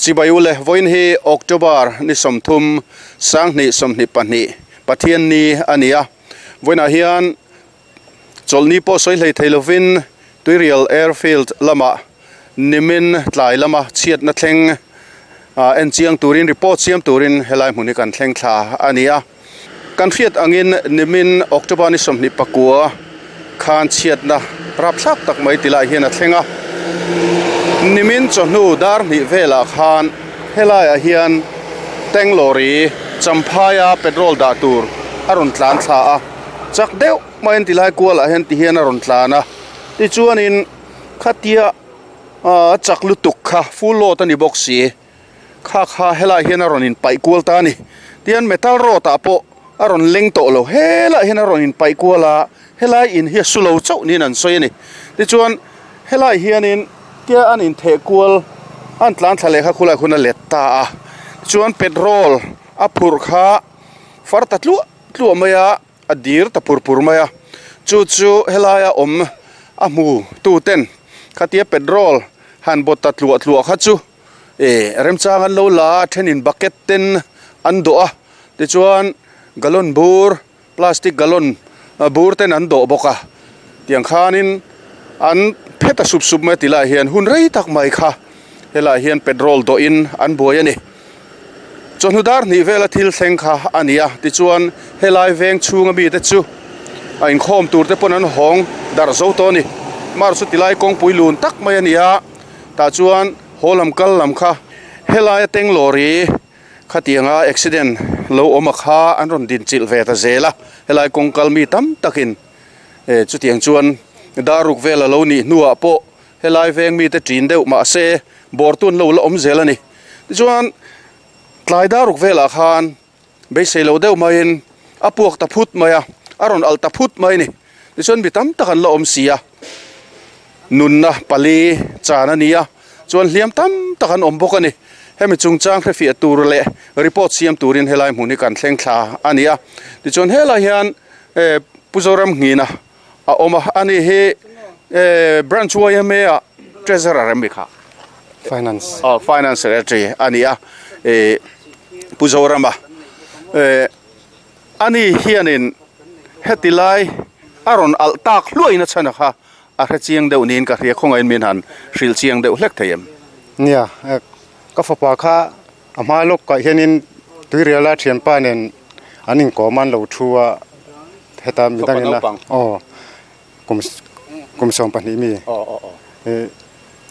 Chibai ule vawiin hi October ni 30 2022 Pathian ni a ni a, vawiinah hian chawlhni pawh sawi hlei thei lovin Tuirial Airfield lamah nimin tlai lama chhiatna thleng en chiang turin report siam turin helai hmun hi kan thleng thla a ni a. Kan hriat angin nimin October ni 29 khan chhiatna rapthlak tak mai tilai hian a thleng a. Nimin chawhnu dar hnih velah khan helaiah hian tank lorry Champhaia petrol dah tur a rawn tlan thla a, chak deuh maiin tilai kualah hian ti hian a rawn tlan a. Tichuanin khatia chak lutuk kha full load a ni bawk si. Kha kha helaiah hian a rawn inpaih kual ta a ni. Tihian metal rod ah pawh a rawn leng tawh lo. Helaiah hian a rawn inpaih kual a, helai in hi a su lo chauh niin an sawi a ni. Tichuan helaiah hianin tia an intheh kual an tlan thla leh kha khulai khun a let ta a. Tichuan petrol a phurh kha far ta tluah tluah mai a, a dir ta pur pur mai a. Chu chu helaia awm a hmu tu ten khatia petrol han bawt ta tluah tluah kha chu. Eh remchang an lo la a thenin bucket ten an dawh a tichuan gallon bur plastic gallon bur ten an dawh bawk a tiang khanin an phet a sup sup mai a ti lai hian hun rei tak mai kha helaiah hian petrol dawhin an buai a ni chawhnu dar hnih vela thil thleng kha a ni a tichuan helai veng chhunga mite chu a inkhawm tur te pawn an hawng darh zo tawh a ni mar chu tilai kawngpui lun tak mai a ni a. Tah chuan haw lam kal lam kha helaia tank lorry khatianga accident lo awm a kha an rawn din chilh ve ta zel a, helai kawng kal mi tam takin eh chutiang chuan dar ruk vel a lo nih hnuah pawh helai veng mite ṭin deuh mahse bawr tun lo la awm zel a ni. Tichuan tlai dar ruk velah khan Beisei lo deuh maiin a puak ta phut mai a, a rawn alh ta phut mai a ni. Tichuan mi tam tak an la awm si a, nunna pali chan a ni a, chuan hliam tam tak an awm bawk a ni. Hemi chungchang hrefiah tur leh report siam turin helai hmun hi kan thleng thla a ni a. Tichuan helai hian Pu Zoram Nghina a awm a, ani hi Branch YMA ah Treasurer em ni kha? Finance. Aw Finance Secretary a ni a, Pu Zorama ani hianin heti lai a rawn alh tak hluaina chhan a kha a hre chiang deuh niin ka hria khawngaihin min han hrilh chiang deuh hlek thei em? Nia, ka fapa kha A hma lawkah hianin Tuiriala thianpa nen an inkawm a an lo thu a, heta midangin a aw kum kum 12 mi ih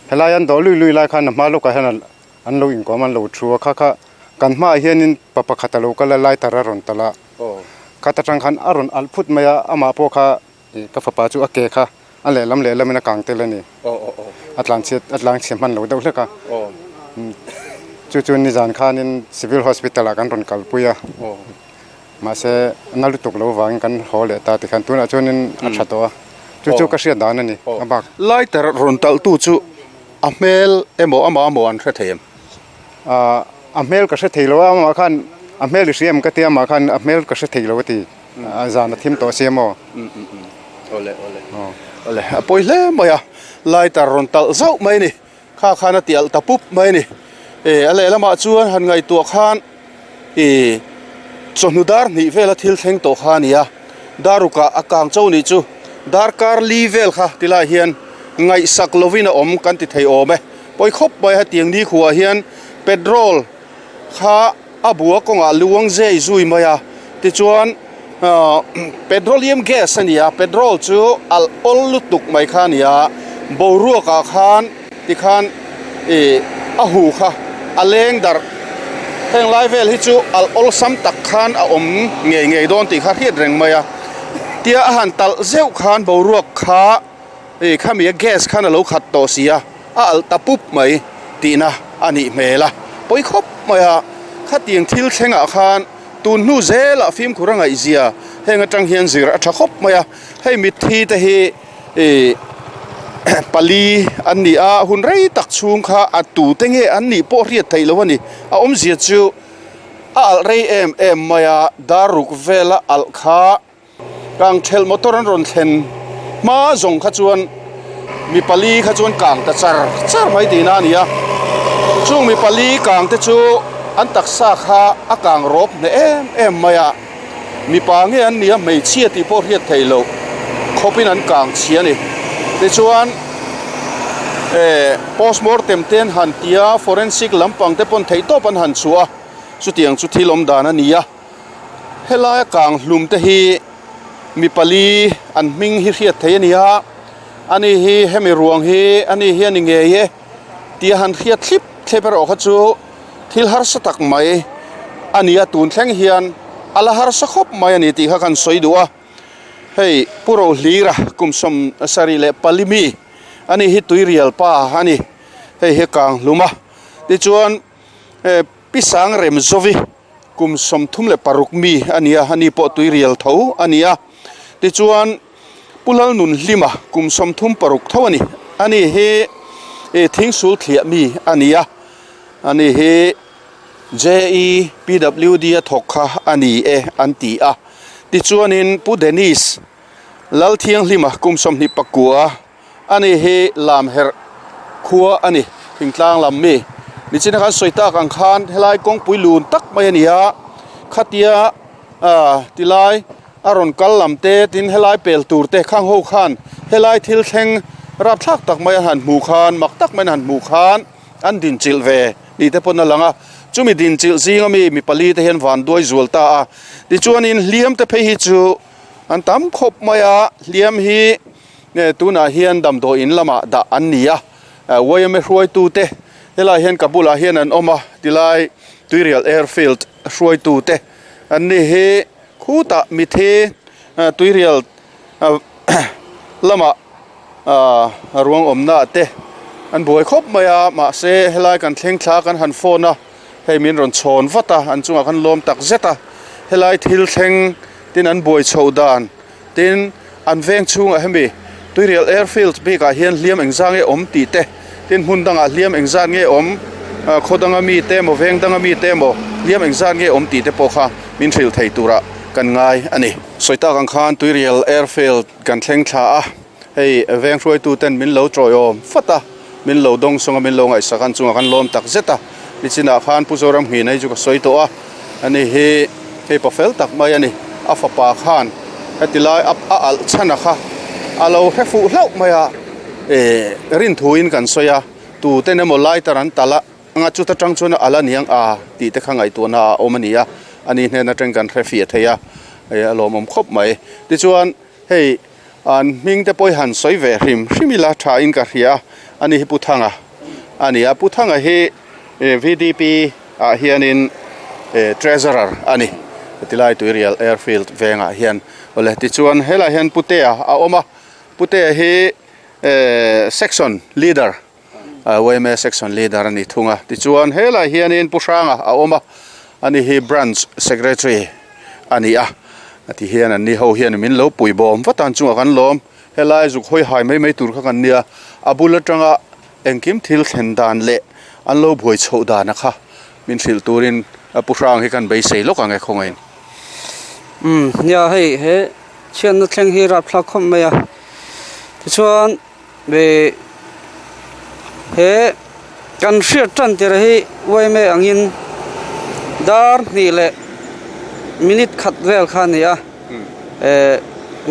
helai an dawh lui lui lai khan a hma lawkah hian an lo inkawm a an lo thu a, kha kha kan hmaah hianin pa pakhat a lo kal a lighter a rawn talh a, khat atang khan a rawn alh phut mai a, amah pawh kha ih ka fapa chu a ke kha a lehlam lehlam in a kang tel a ni. A tlan chhiat a tlang chhe hman lo deuh hlek a. Chu chu nizan khanin Civil Hospital ah kan rawn kalpui a. Mahse na lutuk lo vangin kan haw leh ta tikhan tunah chuanin a tha tawh a. Chu chu ka hriat dan a ni a bak. Lighter rawn talhtu chu a hmel emaw amah emaw an hre thei em? A hmel ka hre thei lo a, amah khan a hmel i hria em ka tia amah khan a hmel ka hre thei lo a ti. A zan a thim tawh sia maw? Awle awle awle a pawi hle mai a lighter rawn talh zauh mai a ni kha khan a ti alh ta pup mai a ni eh a lehlamah chuan han ngaihtuah khan ih chawhnu dar hnih vela thil thleng tawh kha a ni a darukah a kang cho nih chu darkar li vel kha tilai hian ngaihsak lovin a awm kan ti thei awm e pawi khawp mai hetiang ni khuah hian petrol kha a bua kawngah luang zei zui mai a tichuan ahh petroleum gas a ni a petrol chu alh awl lutuk mai kha a ni a boruak ah khan tikhan ih a hu kha a leng darh heng lai vel hi chu alh awlsam tak khan a awm ngei ngei dawn tih kha hriat reng mai a tia a han talh zeuh khan boruak kha ih khami a gas khan a lo khat tawh si a a alh ta pup mai tihna a nih hmel a pawi khawp mai a khatiang thil thlengah khan tun hnu zelah fimkhur a ngaihzia heng atang hian zir a tha khawp mai a hei mitthi te hi ih pali an ni a hun rei tak chhung kha a tute nge an nih pawh hriat theih loh a ni a awmzia chu a alh rei em em mai a dar ruk vela alh kha. Kang thelh motor an rawn thlen hma zawng kha chuan mi pali kha chuan kang ta char char mai tihna a ni a. Chung mi pali kang te chu an taksa kha a kang rawp hneh em em mai a, mipa nge an nia hmeichhia tih pawh hriat theih loh khawpin an kang chhia a ni. Tichuan eh postmortem te an han ti a, forensic lampang te pawn theihtawp an han chhuah a, chutiang chu thil awm dan a ni a. Helaia kang hlum te hi mi pali an hming hi hriat theih a ni a, ani hi hemi ruang hi ani hi a ni ngei e tia han hriat thlip thlep erawh kha chu thil harsa tak mai a ni a, tun thleng hian a la harsa khawp mai a ni tih kha kan sawi duh a, hei Pu Rohlira kum 74 mi ani hi tuirial pa a ni, hei hi kang hlum a, tichuan Pi Sangremzovi. Kum 36 mi a ni a, ani pawh tuirial tho a ni a. Tichuan, Pu Lalnunhlima kum 36 tho a ni. Ani hi thingsul thliah mi a ni a, ani hi JEPWD a thawk kha a ni e an ti a. Tichuanin Pu Dennis Lalthianghlima kum 29 Ani hi lam herh khua a ni, thingtlang lam mi. Nichina khan sawi tak ang khan helai kawngpui lun tak mai a ni a, khatia ah tilai a rawn kal lam te tin helai pel tur te khang ho khan helai thil thleng rapthlak tak mai a han hmuh khan mak tak mai an han hmuh khan an dinchilh ve ni te pawn a lang a, chumi dinchilh zinga mi mi pali te hian van duai zual ta a, tichuanin hliam te phei hi chu an tam khawp mai a, hliam hi. Nge tunah hian damdawi in lamah dah an ni a, yma hruaitute helaiah hian ka bulah hian an awm a, tilai Tuirial Airfield hruaitute an ni hi khutah mithi Tuirial lamah ruang awmna te an buai khawp mai a, mahse helai kan thleng thla kan han phone a, hei min rawn chhawn vat a, an chungah khan lawm tak zet a, helai thil thleng tin an buai chhoh dan. Tin, an veng chhungah hemi Tuirial Airfield bikah hian hliam engzah nge awm tih te, tin hmun dangah hliam engzah nge awm, khaw danga mite emaw veng danga mite emaw hliam engzah nge awm tih te pawh kha min hrilh thei turah kan ngai a ni. Sawi tak ang khan Tuirial Airfield kan thleng thla a, hei veng hruaitu ten min lo tawiawm fat a, min lo dawng sawng a, min lo ngaihsak an chungah kan lawm tak zet a. Nichinah khan Pu Zoram Nghina hi chu ka sawi tawh a, ani hi hei pa fel tak mai a ni. A fapa khan heti lai a a alh chhan a kha a lo hre fuh hlauh mai a, eh rinthuin kan sawi a, tuten emaw lighter an talh a, anga chuta tang chuan a alh a niang a tih te kha ngaihtuahna a awm a ni a, ani hnen atang kan hre fiah thei a, eh a lawmawm khawp mai. Tichuan hei An hming te pawh hi han sawi ve hrim hrim ila tha in ka hria a, ani hi Pu Thanga a ni a, Pu Thanga hi VDP ah hianin treasurer a ni tilai Tuirial Airfield vengah hian awle tichuan helaiah hian Pu Tea a awm a, Pu Tea hi section leader yma section leader a ni thung a, tichuan helaiah hianin Pu Hranga a awm a, ani hi branch secretary a ni a, ti hian an ni ho hian min lo pui bawm vat a an chungah kan lawm, helai zuk hawi hai mai mai tur kha kan nia, a bul atanga engkim thil thlen dan leh an lo buai chhoh dan a kha min hrilh turin Pu Hrang hi kan beisei lawk ang e khawngaiin. Umm nia hei he chhiatna thleng hi rapthlak khawp mai a tichuan Ve he kan hriat tan tir hi yma angin dar hnih leh minute khat vel kha a ni a eh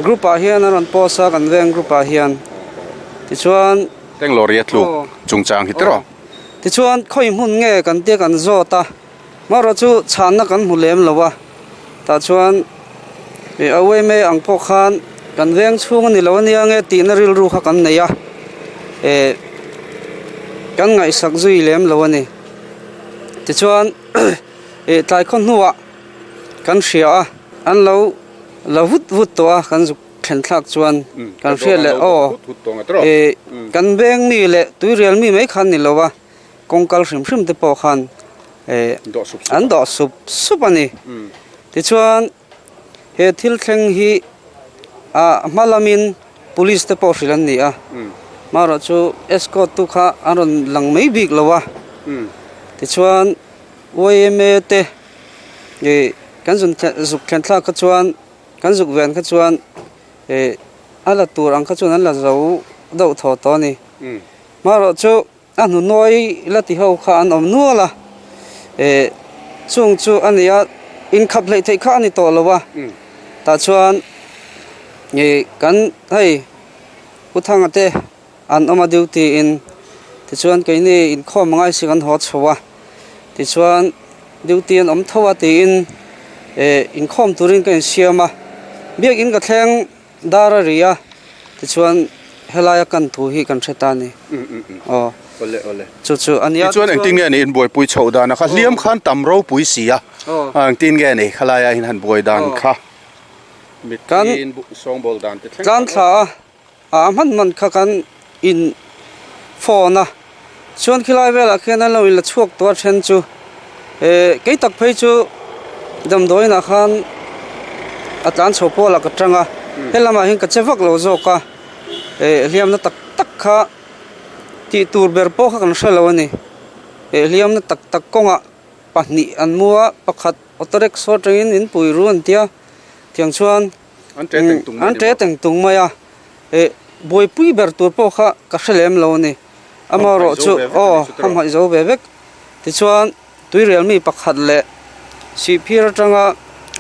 group ah hian an rawn post a kan veng group ah hian tichuan Bangalore a tluk chungchang hi tiraw? Tichuan khawi hmun nge kan tia kan zawt a Marawh chu chhanna kan hmu lem lo a, tah chuan ih a uaime ang pawh khan kan veng chhung a ni lo ania nge tihna rilru kha kan nei a, eh kan ngaihsak zui lem lo a ni. Tichuan ih tlai khaw hnuah kan hria a, an lo la vut vut tawh a kan zuk thlen thlak chuan kan hria leh aw ih kan veng mi leh tuirial mi mai khan ni lo a. Kawng kal hrim hrim te pawh khan eh an dawh sup sup a ni. Tichuan he thil thleng hi ah hma lamin police te pawh hrilh an ni a, marawh chu escort tu kha an rawn lang mai bik lo a. Tichuan yma te ih kan zun zuk thlen thlak kha chuan kan zuk ven kha chuan eh a la tur ang kha chuan an la zo deuh thaw tawh a ni. Marawh chu. a hnunawi la ti ho kha an awm nual a eh chung chu a ni a inkhap hleih theih kha a ni tawh lo a tah chuan ih kan hei Pu Thanga te an awm a duty in tichuan keini inkhawm angai si kan haw chho a tichuan duty an awm tho a tiin eh inkhawm turin ka insiam a biakin ka thleng dar a ri a tichuan helaia kan thu hi kan hre ta a ni aw chu chu a nia tichuan engtin nge ni inbuaipui chhoh dan a kha hliam khan tam ropui si a engtin nge ni khalaia in han buai dan kha. Kan tlan thla a, a hman hman kha kan in phone a, chuan khilai velah khian an lo in la chhuak tawh a then chu eh kei tak phei chu damdawiin ah khan a tlan chho pawh lah ka tang a, he lamah hian ka che vak lo zawk a, eh hliamna tak tak kha tih tur ber pawh kha kan hre lo a ni, eh hliamna tak tak kawngah pahnih an mu a, pakhat auto rickshaw atangin in pui ru an tia tiang chuan an ṭe teng tung an ṭe teng tung mai a eh buaipui ber tur pawh kha ka hre lem lo a ni amaherawh chu aw hamhaih zo ve vek tichuan tuirial mi pakhat leh sihphir atanga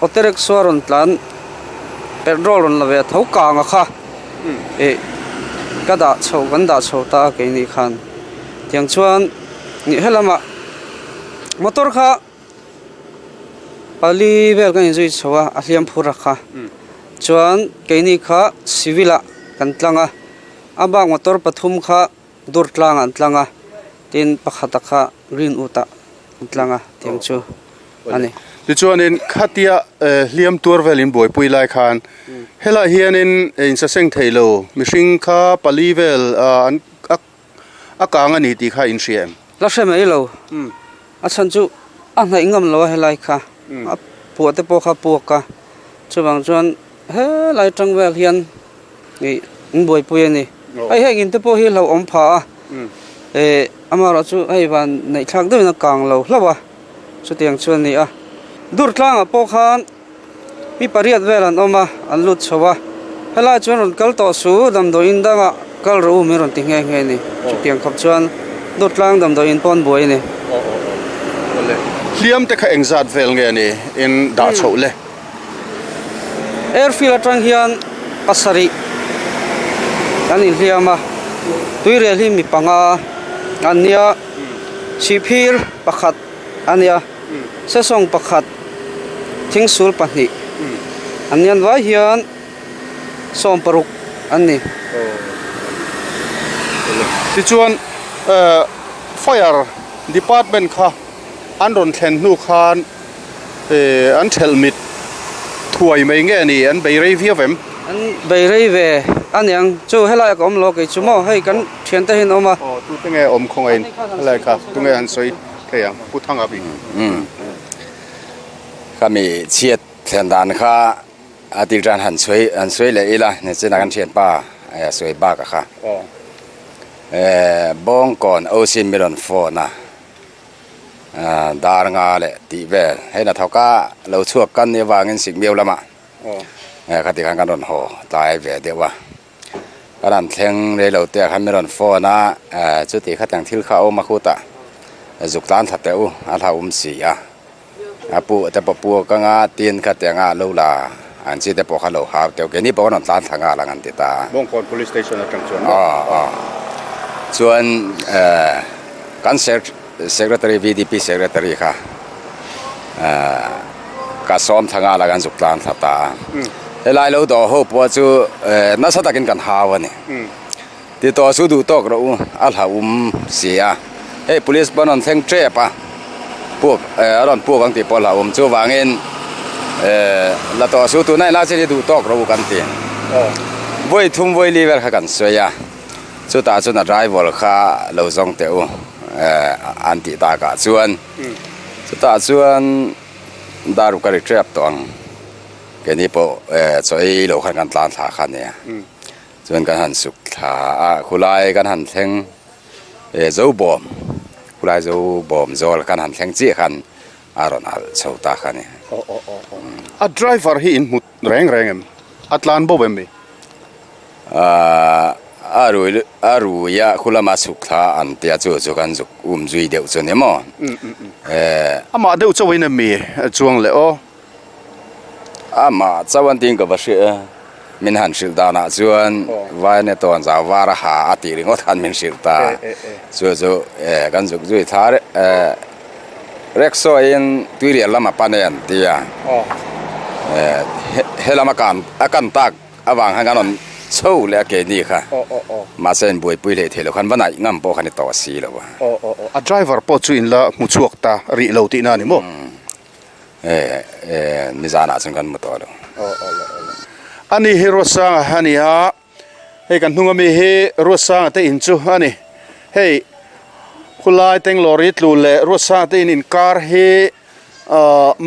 auto rickshaw rawn tlan petrol rawn la ve tho kang a kha eh ka dah chho kan dah chho ta a keini khan tiang chuan ih helamah motor kha. Pali vel kan inzui chho a a hliam phur a kha chuan keini kha civil ah kan tlang a a bak motor pathum kha dur tlang ah an tlang a tin pakhat a kha green wood ah an tlang a tiang chu a ni. Tichuanin khatia hliam tuar vel in buaipui lai khan helai hianin insaseng thei lo mihring kha pali vel an A kang a ni tih kha in hria em? La hre mai lo. A chhan chu a hnaih ngam lo a helai kha. A puah te pawh kha a puak a. Chuvang chuan helai tang vel hian ih in buaipui a ni. Hei heng in te pawh hi hlauhawm pha a. Ih amaherawh chu hei van naihthlak deuhin a kang lo hlauh a. Chutiang chu a ni a. Dur tlangah pawh khan. Mi pariat vel an awm a, an lut chho a. Helai chuan rawn kal tawh su, damdawiin dangah kal rawh u min rawn ti nghe nghe a ni. Chutiang khawp chuan Dawtlang damdawiin pawh an buai a ni. Hliam te kha engzat vel nge ni in dah chhoh le? Airfield atang hian pasarih an inhliam a, tuirial hi mi panga an nia, Sihphir pakhat a nia. Sesawng pakhat thingsul pahnih an nian vai hian 16 an ni. Tichuan Fire Department kha an rawn thlen hnu khan an thelh mit thuai mai nge ni an bei rei viau em? An bei rei ve a niang chu helai ka awm lo kei chu maw hei kan thiante hi an awm a. Aw tute nge awm khawngaih in helai kha tunge han sawi? Thei ang, Pu Thanga bik. Umm. Khami chhiat thlen dan kha a til tan han sawi han sawi leh ila nichina kan thianpa sawi bak a kha. Eh Bawngkawn OC mi rawn phone a dar nga leh tih vel hei hnathawk a lo chhuak kan nih avangin Sikmiau lamah khati khan kan rawn haw tlai ve deuh a. Kan han thleng rei lo te ah khan min rawn phone a, chuti khatiang thil kha a awm a khutah zuk tlan thla teh u a hlauhawm si a, a pu te pawh pu ka nga tin khatiang a lo la ang chi te pawh kha lo hau teuh keini pawh kan rawn tlan thla nghal ang an ti ta a. Bawngkawn Police Station atang chuan maw? Aw aw chuan kan Secretary VDP Secretary kha Ka sawm thla nghal a kan zuk tlang thla ta a. Helai lo dawh ho pawh chu nasa takin kan hau a ni. Ti tawh chu duh tawk rawh u, a hlauhawm si a. Hei police pawh an rawn thleng tep a, puak a rawn puak ang tih pawh a hlauhawm. Chuvangin la tawh chu tuna inah chin hi duh tawk rawh u kan ti. Vawi thum vawi li vel kha kan sawi a, chutah chuan a driver kha lo zawng teh u an tih takah chuan. Chutah chuan dar ka ri tep tawh ang. Keini pawh chaw ei loh khan kan tlan thla kha a nia. Chuan kan han suk thla a, khulai kan han thleng zo bawm, khulai zo bawm zawl kan han thleng chiah khan a rawn alh chho ta kha a ni. A driver hi in hmu reng reng em? A tlan bo em mi? A. A rui a rui a khu lama chhuk thla an tia chu chu kan zuk um zui deuh chu ni maw? Eh. Amah deuh chauh in ami chuang leh aw. Amah chauh an tiin ka va hrilh a, min han hrilh danah chuan Vaine tawn zau var a ha a tih ringawt khan min hrilh ta. Chu chu eh kan zuk zui thla eh rickshaw in tuirial lama pan e an ti a. Eh he lama kan a kan tak Avang khan kan rawn chho leh a keini kha. Mahse in buaipui hlei thei lo khan va naih ngam pawh kha ni tawh si lo a. Aw aw aw. A driver pawh chu in la hmu chhuak ta rih lo tihna a ni maw? E e nizanah chuan kan hmu tawh lo. Aw aw le aw le. Ani hi Ruatsanga a ni a, hei kan hnung ami hi Ruatsanga te in chu a ni. Hei khulai Tenglawri tlu leh Ruatsanga te in inkar hi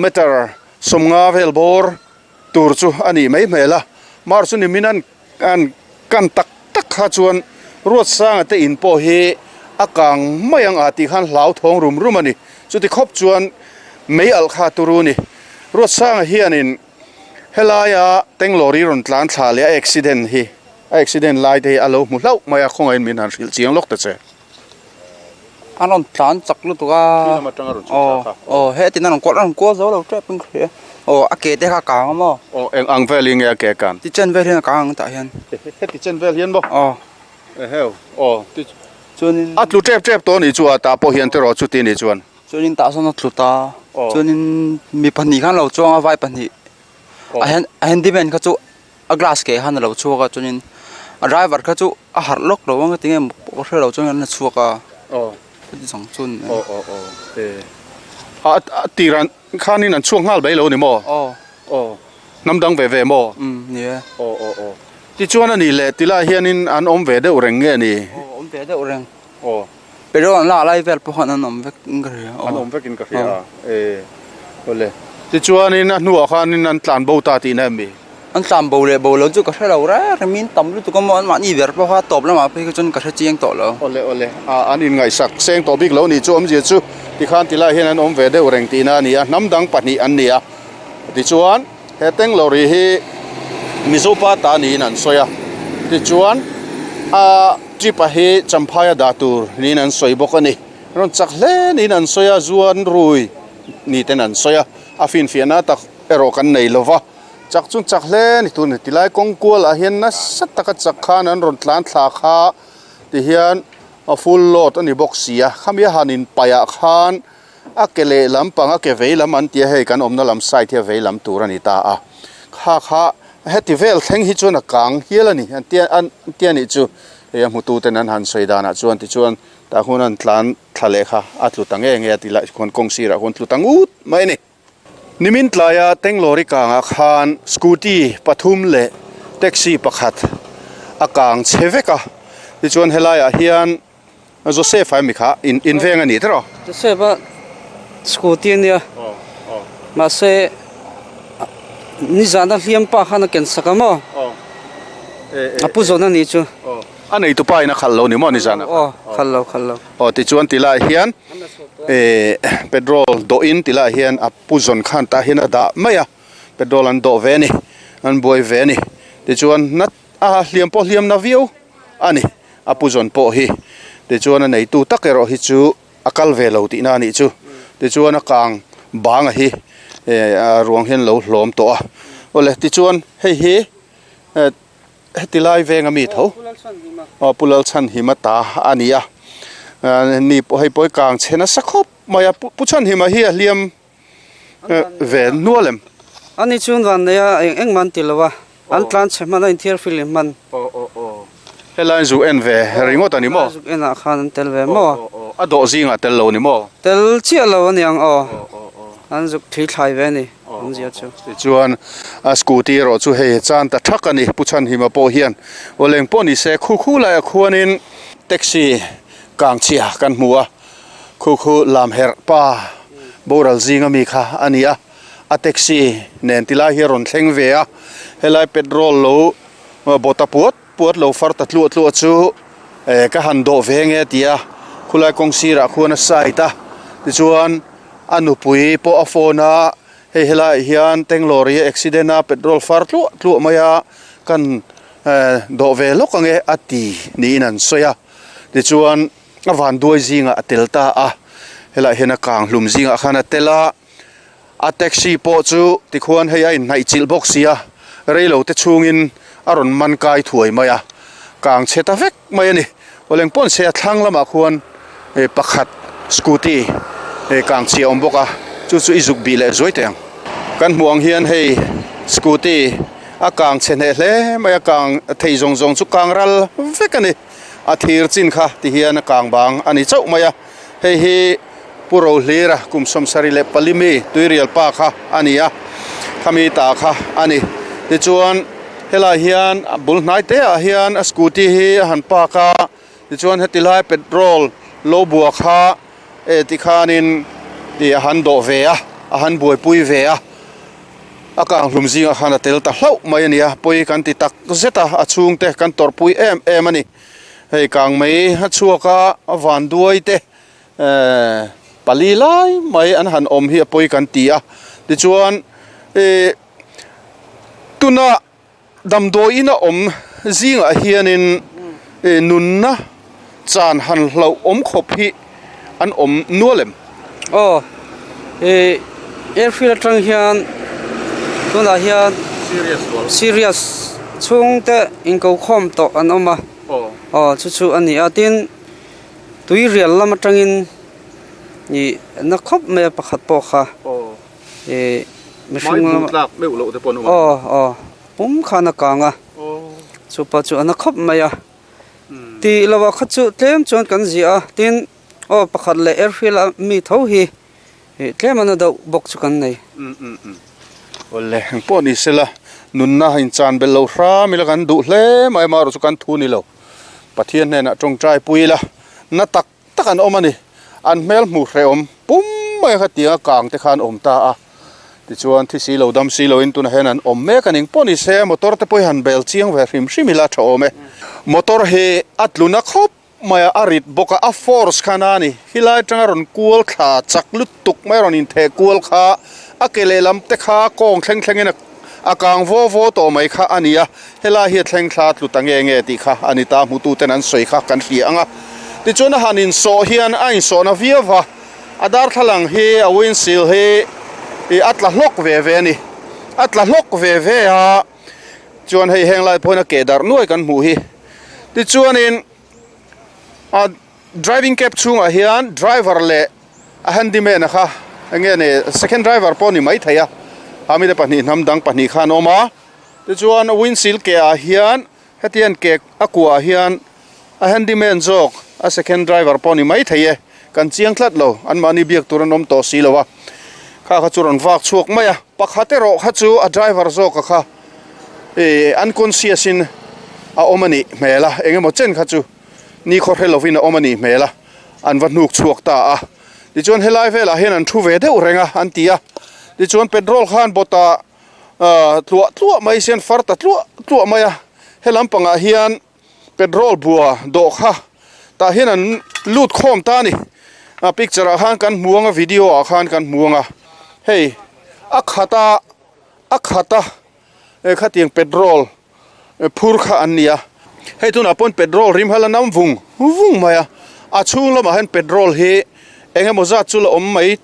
meter 50 vel bawr tur chu a nih mai hmel a, mar chu nimin an an kan tak tak kha chuan Ruatsanga te in pawh hi a kang mai ang a tih khan hlauthawng rum rum a ni. Chuti khawp chuan mei alh kha turu ni. Ruatsanga hianin helaia Tenglawri rawn tlan thla leh a accident hi a accident lai te hi a lo hmu hlauh mai a, khawngaihin min han hrilh chiang lawk ta che. An rawn tlan chak lutuk a aw aw hetin an rawn kual an rawn kual zo lo tep in ka hria aw a ke te kha a kang a maw aw eng ang vel hi nge a ke a kan ti chen vel hian a kang ang tah hian heti chen vel hian maw aw eheu aw ti chuanin a tlu tep tep tawh a nih chu a tah pawh hian tiraw chuti a nih chuan chuanin tah sawn a tlu ta chuanin mi pahnih khan a lo chuang a vai pahnih a a handyman kha chu. A glass ke khan a lo chhuak a chuanin a driver kha chu a harh lawk lo ang tinge maw pawh ka hre lo chuan an la chhuak a aw chuti zawng chu ani aw aw aw e a a tirah khanin an chhuak nghal mai lo ni maw aw aw hnam dang ve ve maw umm ni e aw aw aw tichuan a nih leh tilai hianin an awm ve deuh reng nge ni aw awm ve deuh reng aw. Petrol an lak lai vel pawh khan an awm vek in ka hria aw. An awm vek in ka hria a e awle. Tichuanin a hnuah khanin an tlan bo ta tihna em mi? An tlan bo leh bo lo chu ka hre lo reng reng min tam lutuk a maw an mahni ber pawh kha tawp lamah phei kha chuan ka hre chiang tawh lo. Awle awle a an inngaihsak seng tawh bik lo nih chu awmzia chu tikhan tilai hian an awm ve deuh reng tihna a ni a, hnam dang pahnih an ni a. Tichuan he Tenglawri hi Mizopa ta niin an sawi a, tichuan a. Jeep-a hi Champhaia dah tur niin an sawi bawk a ni. Rawn chak hle niin an sawi a, zuan rui ni ten an sawi a, a finfiahna tak erawh kan nei lo va. Chak chu chak hle ni tur a ni. Tilai kawng kualah hian nasa taka chak khan an rawn tlan thla kha tihian a full load a ni bawk si a. Khami a han inpaihah khan a ke lehlam pang a ke veilam an tia hei kan awmna lam side hi a veilam tur a ni ta a. Kha kha heti vel thleng hi chuan a kang hial a ni an tia an tia nih chu hei a hmutu ten an han sawi danah chuan tichuan tah hun an tlan thla leh kha a tlu ta nge nge a ti lai khuan kawng sirah khuan tlu ta ngut mai a ni. Nimin tlaia Tenglawri kangah khan scooty pathum leh taxi pakhat a kang chhe vek a tichuan helaiah hian Joseph a mi kha in in veng a ni tiraw? Joseph a scooty a nia mahse nizan a hliam pa khan a ken sak a maw a pu zawn a nih chu. A neitu pa in a khalh lo ni maw nizan ah khan? Aw khalh lo khalh lo. Aw tichuan ti lai hian petrol dawh in ti lai hian a pu zawn khan tah hian a dah mai a petrol an dawh ve a ni an buai ve a ni tichuan na A hliam pawh hliam na viau a ni. A pu zawn pawh hi tichuan a neitu tak erawh hi chu a kal ve lo tihna a nih chu. Tichuan a kang banga hi a ruang hian lo hlawm tawh a. Awle tichuan hei hi heti lai veng ami tho aw Pu Lalchhanhima ta a ni a. Ni pawh hei pawh hi kang chhe nasa khawp mai a. Pu Chhanhima hi a hliam ve nual em? Ani chuan van nei a eng engmah an ti lo a, an tlan chhe hman a inthiar fil in hman. Aw aw aw helai zu en ve ringawt a ni maw? Zuk en ah khan an tel ve maw? Aw aw a dawh zingah tel lo ni maw? Tel chiah lo a niang aw, an zuk thui thlai ve a ni awmzia chu. Tichuan a scooty erawh chu hei chan ta thak a ni, Pu Chhanhima pawh hian aw leng pawh ni se khu khu laiah khuanin taxi kang chhia kan hmu a. Khu khu lam herh pa boral zinga mi kha a ni a, a taxi nen ti lai hi a rawn thleng ve a, helai petrol lo bawta puat puat lo far ta tluah tluah chu eh ka han dawh ve nge ti a, khulai kawng sirah khuan a side a, tichuan a nupui pawh a phone a, hei helaiah hian tank lorry a accident a petrol far tluah tluah mai a kan. Dawh ve lawk ang e a ti niin an sawi a, tichuan a vanduai zingah a tel ta a, helaiah hian a kang hlum zingah khan a tel a, a taxi pawh chu tikhuan hei a inhnaih chilh bawk si a, reilo te chhungin a rawn man kai thuai mai a, kang chhe ta vek mai a ni. Aw leng pawn se a thlang lamah khuan pakhat scooty kang chhia a awm bawk a, chu chu i zuk bih leh zuai teh ang. Kan hmuh ang hian hei scooty a kang chhe hneh hle mai a, kang thei zawng zawng chu kang ral vek a ni. A thir chin kha ti hian a kang bang a ni chauh mai a, hei hi Pu Rohlira kum 74 mi Tuirial pa kha a ni a, khami ta kha a ni. Tichuan helai hian a bul hnai te ah hian a scooty hi a han park a, tichuan heti lai petrol lo bua kha eh tikhanin ih a han dawh ve a, a han buaipui ve a, a kang hlum zingah khan a tel ta hlauh mai a ni a, pawi kan ti tak zet a, a chhungte kan tawrhpui em em a ni. Hei kang mai a chhuak a, a vanduai te eh pali lai mai an han awm hi a pawi kan ti a, tichuan ih tuna damdawiin a awm zingah hianin ih nunna chan han hlauh awm khawp hi an awm nual em? Aw ih airfield atang hian tunah hian serious chhungte inko khawm tawh an awm a aw chu chu a ni a tin tui rial lam atangin ih na khawp mai a pakhat pawh kha ih mihring lam aw aw pum khan a kang a chupa chu a na khawp mai a tih loh ah kha chu tlem chuan kan ziah a tin aw pakhat leh airfield a mi tho hi ih tlem a na deuh bawk chu kan nei. Awle engpawh ni sela nunna inchan belh lo hram ila kan duh hle mai amaherawhchu kan thu ni lo. Pathian hnenah tawngtai pui ila na tak tak an awm a ni. An hmel hmuh hrehawm pum mai kha tianga kang te khan awm ta a. Tichuan thi si lo dam si loin tunah hian an awm mek a ning pawh ni se motor te pawh hi han bel chiang ve hrim hrim ila tha awm e. Motor hi a tluna khawp mai a, a rit bawk a, a force khan a ni. Khilai atanga rawn kual thla chak lutuk mai a rawn intheh kual kha a ke lehlam te kha kawng thleng thlengin a A kang vaw vaw tawh mai kha a ni a, helai hi a thleng thla tlu ta nge nge tih kha a ni ta, hmututen an sawi kha kan hria ang a. Tichuan a han insawh hian a insawhna viau va, a darthlalang hi a windshield hi ih a tla hlawk ve ve a ni. A tla hlawk ve ve a, chuan hei heng lai pawhin a keh darh nuai kan hmuh hi. Tichuanin a driving cab chhungah hian driver leh A handyman a kha eng nge ni second driver pawh a ni maithei a, a mite pahnih hnam dang pahnih kha an awm a, tichuan windshield ke ah hian hetiang ke a kuah ah hian a handyman zawk a second driver pawh a ni maithei e, kan chiang tlat lo anmahni biak tur an awm tawh si lo a, kha kha chu rawn vak chhuak mai a, pakhat erawh kha chu a driver zawk a kha ih unconscious in a awm a nih hmel a, eng emaw chen kha chu ni khaw hre lovin a awm a nih hmel a. an va hnuk chhuak ta a tichuan helai velah hian an thu ve deuh reng a an ti a tichuan petrol khan bawtah ahh tluah tluah mai hian far ta tluah tluah mai a helam pangah hian petrol bua dawh kha tah hian an lut khawm ta a ni a picture ah khan kan hmu ang a video ah khan kan hmu ang a hei a khat a a khat a khatiang petrol phur kha an ni a hei tunah pawn petrol rim hal a nam vung vung mai a a chhung lamah hian petrol hi eng emaw zat chu la awm mai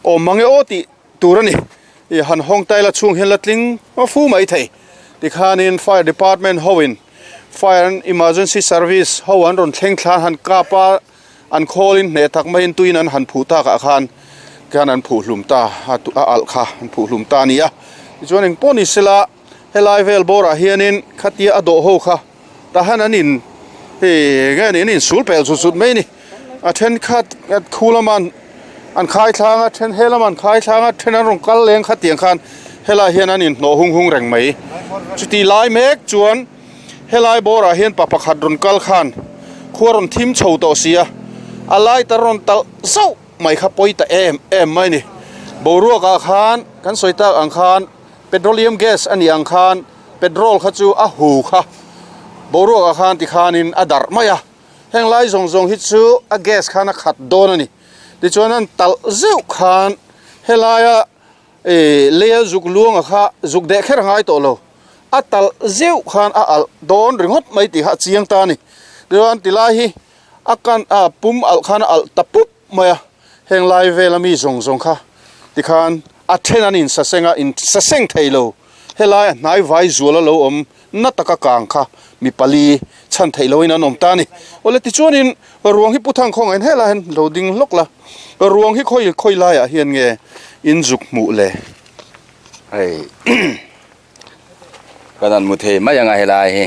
awm mang e aw tih tur a ni ih han hawng ta ila chhung hian la tling fu mai thei tikhanin fire department ho in fire and emergency service ho an rawn thleng thla han kap a an khawl in hneh tak maiin tuiin an han phuh tak ah khan khan an phuh hlum ta a a alh kha an phuh hlum ta a ni a tichuan engpawh ni sela helai vel bawrah hianin khatia a dawh ho kha tahan an in ih nge ni an insul pel zut zut mai a ni a thenkhat khu lama an khai thlang a then he lama an khai thlang a then an rawn kal leng khatiang khan helai hian an inhnawh hung hung reng mai chuti lai mek chuan. Helai bawrah hian pa pakhat rawn kal khan khua rawn thim chho tawh si a, a light a rawn talh zauh mai kha pawi ta em em mai a ni. Boruakah khan kan sawi tak ang khan petroleum gas a nih ang khan petrol kha chu a hu kha boruakah khan tikhanin a darh mai a, heng lai zawng zawng hi chu a gas khan a khat dawn a ni. Tichuan an talh zeuh khan helaia Ih leia zuk luanga kha zuk deh kher a ngai tawh lo. A talh zeuh khan a alh dawn ringawt mai tih kha a chiang ta a ni. Tichuan tilai hi a kan a pum alh khan a alh ta pup mai a, heng lai vela mi zawng zawng kha tikhan a then an insaseng a, insaseng thei lo. Helai a hnai vai zual a lo awm na taka kang kha mi pali chhan theih loin an awm ta a ni. Awle tichuanin ruang hi Pu Thangkhawngah hian helai hian lo ding hlawk la, ruang hi khawi khawi laiah hian nge in zuk hmuh le? Hei kan han mu thei mai anga helai hi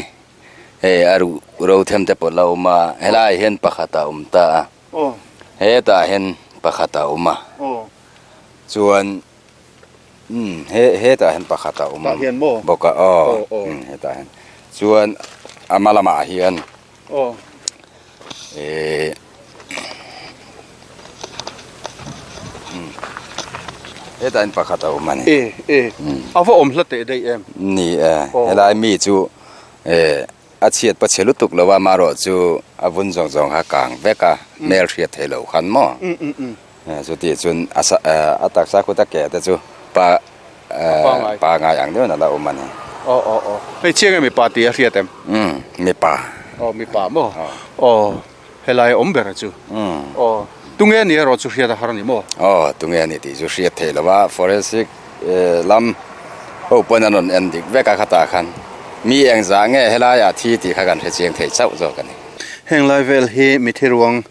hei a ruh ro them te pawh la awm a, helai hian pakhat a awm ta a, hetah hian pakhat a awm a, chuan Umm he hetah hian pakhat a awm Tah hian maw? bawk a aw Aw aw. umm hetah hian chuan a hma lamah hian Aw. Ehh umm hetah hian pakhat a awm a ni. E e a va awm hla teh daih em? Ni e Aw. helai mi chu ehh a chhiat pa chhe lutuk lo a amaherawh chu a vun zawng zawng kha kang vek a hmel hriat theih loh khan maw? Umm umm umm. Chuti chuan a sa a taksa kut a ke te chu pa pa ngai ang deuhin a la awm a ni. Aw aw aw hmeichhia nge mipa tih a hriat em? Umm mipa. Aw mipa maw? Aw helai awm ber a chu. Umm. Aw tunge ni erawh chu hriat a har a ni maw? Aw tunge ni tih chu hriat theih lo a forensic lam ho pawn an rawn en dik vek a khatah khan mi engzah nge helaiah thi tih kha kan hrechiang thei chauh zawk a ni. Heng lai vel hi mithi ruang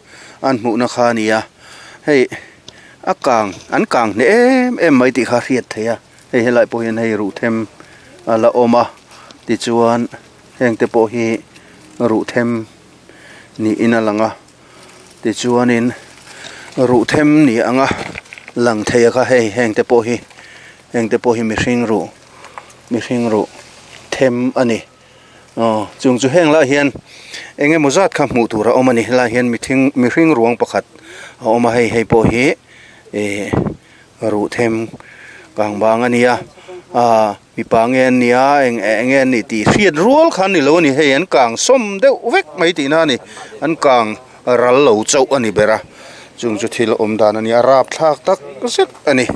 an hmuhna kha a ni a. Hei a kang an kang hneh em em mai tih kha a hriat theih a hei helai pawh hian hei ruh them a la awm a tichuan heng te pawh hi ruh them niin a lang a tichuanin ruh them ni anga lang thei a kha hei heng te pawh hi heng te pawh hi mihring ruh mihring ruh them a ni. Aw chung chu heng lai hian eng emaw zat kha hmuh tur a awm a ni helai hian mithing mihring ruang pakhat a awm a hei hei pawh hi ih ruh them kang bang a ni a ah mipa nge an nia eng eng nge an nih tih hriat rual kha an ni lo a ni hei an kang sawm deuh vek mai tihna a ni an kang ral lo chauh a ni ber a chung chu thil awm dan a ni a rapthlak tak zet a ni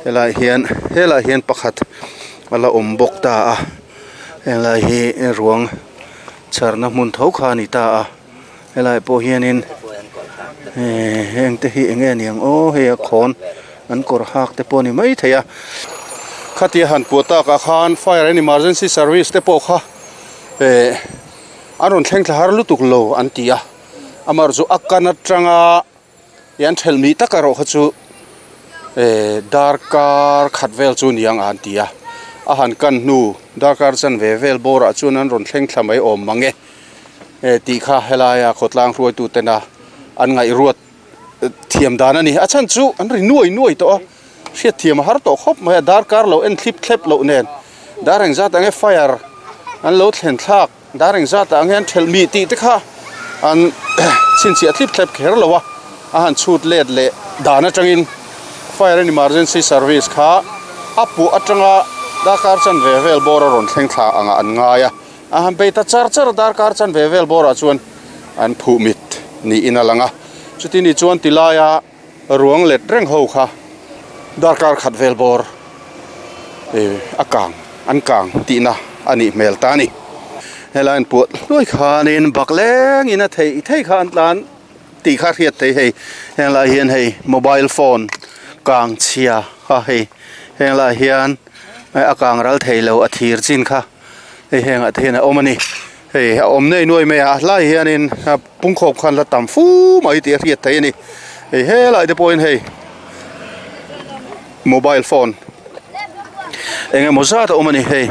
helai hian helai hian pakhat a la awm bawk ta a. Helai hi ruang chharna hmun tho kha a ni ta a helai pawh hianin ehh heng te hi eng nge ni ang aw hei a khawn an kawr hak te pawh a ni maithei a khatia han puah takah khan fire and emergency service te pawh kha ehh an rawn thleng thla har lutuk lo an ti a amaherawhchu chu a kan atanga Ih an thelh mih tak erawh kha chu eh darkar khat vel chu ni ang a han ti a a han kan hnu darkar chanve vel bawrah chuan an rawn thleng thla mai awm mang e eh tih kha helaia khawtlang hruaitu tena an ngaihruat thiam dan a ni a chhan chu an ri nuai nuai tawh a hriat thiam a har tawh khawp mai a darkar lo en thlip thlep loh nen dar engzat ang e fire an lo thlen thlak. Dar engzat ah hian thelh mih tih te kha an chhinchhiah thlip thlep kher lo a, a han chhut let leh dan atangin Fire and Emergency Service kha a puah atanga darkar chanve vel bawr a rawn thleng thla angah an ngai a, a han bei ta char char a darkar chanve vel bawrah chuan an phuh mit niin a lang a, chuti ni chuan tilaia ruang let reng ho kha darkar khat vel bawr eh a kang an kang tihna a nih hmel ta a ni. Helai an puah hluai khanin bak lengin a theih theih kha an tlan tih kha a hriat theih hei henglai hian hei mobile phone kang chhia kha hei henglai hian a kang ral thei lo a thir chin kha hei hengah te hian a awm a ni. Hei a awm nei nuai mai a hlai hianin pungkhawp khan la tam fu mai tih a hriat theih a ni hei helai te pawhin hei mobile phone eng emaw zat a awm a ni hei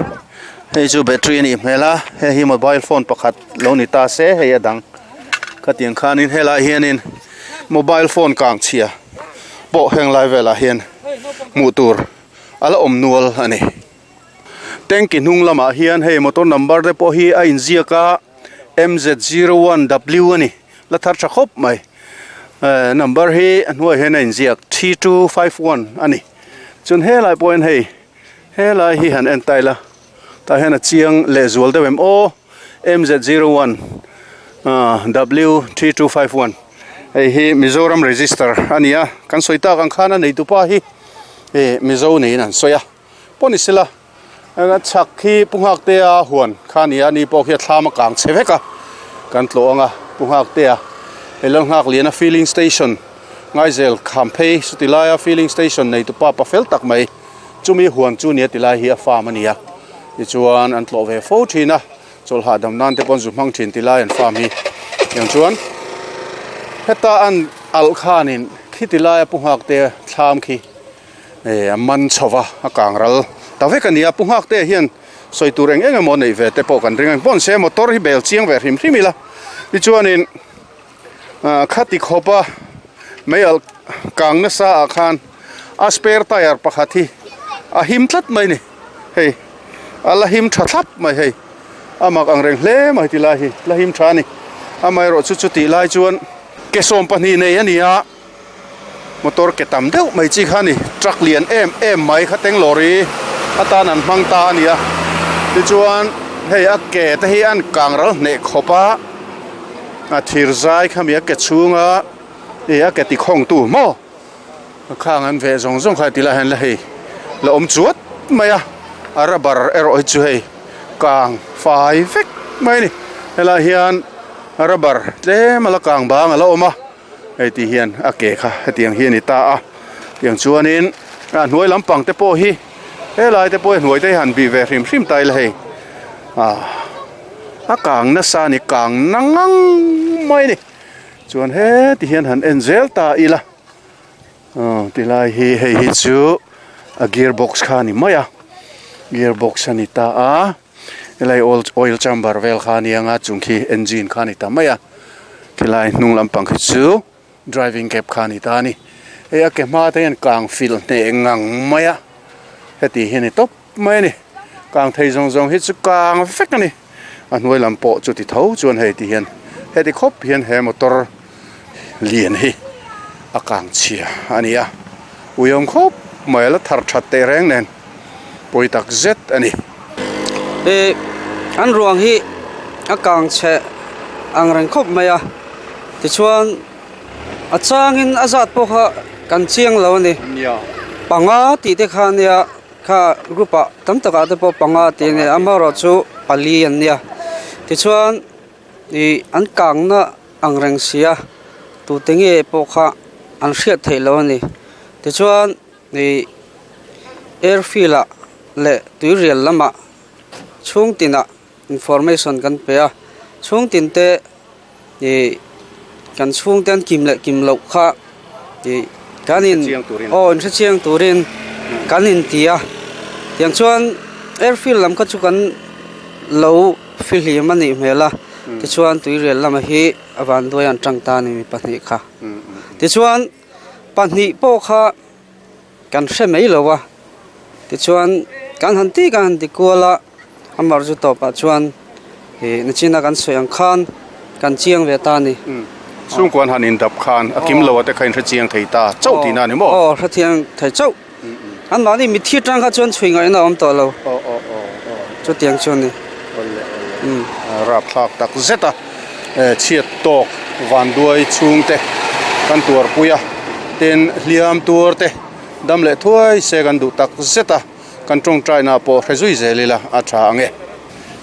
hei chu battery a nih hmel a hei hi mobile phone pakhat lo ni ta se hei a dang khatiang khanin helai hianin mobile phone kang chhia pawh heng lai velah hian hmuh tur a la awm nual a ni. Tanky hnung lamah hian hei motor number te pawh hi a inziak a M Z zero one W a ni la thar tha khawp mai eh number hi a hnuaiah hian a inziak three two five one a ni chuan helai pawh hian hei helai hi han en ta ila tah hian a chiang leh zual deuh em aw M Z zero one ah W three two five one hei hi Mizoram register a ni a kan sawi tak ang khan a neitupa hi eh Mizo niin an sawi a. Pawh ni sela A chhak khi Pu Nghaktea huan kha a ni a, ni pawh khi a thlam a kang chhe vek a, kan tlawh ang a, Pu Nghaktea hei lal nghak lian a filling station Ngaizel kham phei chuti laia filling station nei tupa pa fel tak mai chumi huan chu nia ti lai hi a farm a ni a, tichuan an tlawh ve fo thin a, chawlh hahdam nan te pawh an zu hmang thin ti lai an farm hi tiang chuan heta an alh khanin khiti laia Pu Nghaktea thlam khi. Eh a man chho va a kang ral ta vek a ni a pu nghak te hian sawi tur eng eng emaw neih ve te pawh kan ring a pawn se motor hi bel chiang ve hrim hrim ila tichuanin ah khati khawp a mei alh kang nasa ah khan a spare tyre pakhat hi a him tlat mai a ni hei a la him tha thlap mai hei a mak ang reng hle mai ti lai hi la him tha a ni amaherawhchu chu chutih lai chuan ke 12 nei a ni a. Motor ke tam deuh mai chi kha a ni truck lian em em mai kha teng lorry atan an hmang ta a ni a tichuan hei a ke te hi an kang ral hneh khawp a a thir zai kha mi a ke chhunga ih a ke ti khawng tu maw khang an veh zawng zawng kha ti lai hian la hei la awm chuat mai a a rubber erawh hi chu hei kang fai vek mai a ni helaiah hian rubber tlem a la kang bang a la awm a. Hei ti hian a ke kha hetiang hi a ni ta a tiang chuanin a hnuai lampang te pawh hi helai te pawh hi hnuai te hi han bih ve hrim hrim ta ila hei ah a kang nasa a ni kang na ngang mai a ni chuan heti hian han en zel ta ila aw tilai hi hei hi chu a gear box kha a ni mai a gear box a ni ta a. Helai oil oil chamber vel kha a ni ang a chung khi engine kha a ni ta mai a khilai hnung lampang khi chu driving cab kha a ni ta a ni hei a ke hma te hian kang filh hneh ngang mai a heti hi a ni tawp mai a ni kang thei zawng zawng hi chu kang vek a ni a hnuai lam pawh chuti tho chuan hei ti hian heti khawp hian he motor lian hi a kang chhia a ni a uiawm khawp mai a la thar that teh reng nen. pawi tak zet a ni. Ih an ruang hi a kang chhe ang reng khawp mai a tichuan a changin a zat pawh kha kan chiang lo a ni panga tih te kha ania kha group ah tam takah te pawh panga tih a ni amaherawhchu pali an nia tichuan ih an kangna ang reng sia tute nge pawh kha an hriat theih loh a ni tichuan. Ih airfield ah leh tuirial lamah chhung tinah information kan pe a chhung tin te ih kan chhung te an kim leh kim loh kha ih kan in aw in hrechiang turin kan in ti a tiang chuan airfield lam kha chu kan lo fihlim a nih hmel a tichuan tuirial lamah hi a vanduai an tang ta a ni mi pahnih kha tichuan. Pahnih pawh kha kan hre mai lo a tichuan kan han ti kan han ti kual a amar chu tawpah chuan ih nachina kan sawi ang khan kan chiang ve ta a ni. Chhungkuan han indap khan a kim lo a te kha in hre chiang thei ta chauh tihna a ni maw? Aw hre chiang thei chauh. An mahni mitthi atang kha chuan chhui ngaihna a awm tawh lo. Chutiang chu a ni. Rapthlak tak zet a chhiat tawk vanduai chhungte kan tuarpui a, tin hliam tuar te dam leh thuai se kan duh tak zet a, kan tawngtaina pawh hre zui zel ila a tha ang e.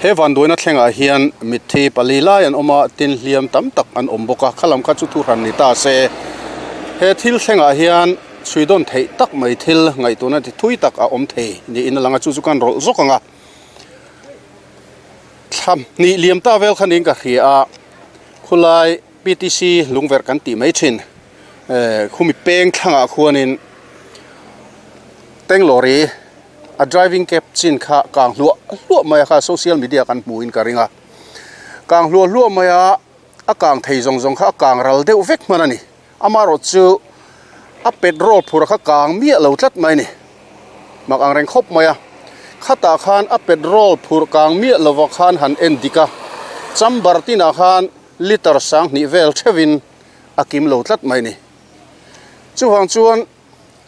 He vanduaina thlengah hian mitthi pali lai an awm a, tin hliam tam tak an awm bawk a, khalam kha chu thu hran ni ta se. He thil thlengah hian chhui dawn theih tak mai thil ngaihtuahna ti thui tak a awm thei niin a lang a, chu chu kan rawlh zawk ang a. Thla hnih liam ta vel kha niin ka hria a, khulai PTC lungverh kan tih mai thin eh khumi peng thlangah khuanin tank lorry a driving cab chin kha kang hluah hluah mai a kha social media kan hmuhin ka ring a, kang hluah hluah mai a a kang thei zawng zawng kha a kang ral deuh vek hman a ni. Amaherawh chu a petrol phur kha kang miah lo tlat mai a ni. Mak ang reng khawp mai a. Khatah khan a petrol phur kang miah lova khan han en dik a, chamber tinah khan litre 2000 vel theuhin a kim lo tlat mai a ni. Chuvang chuan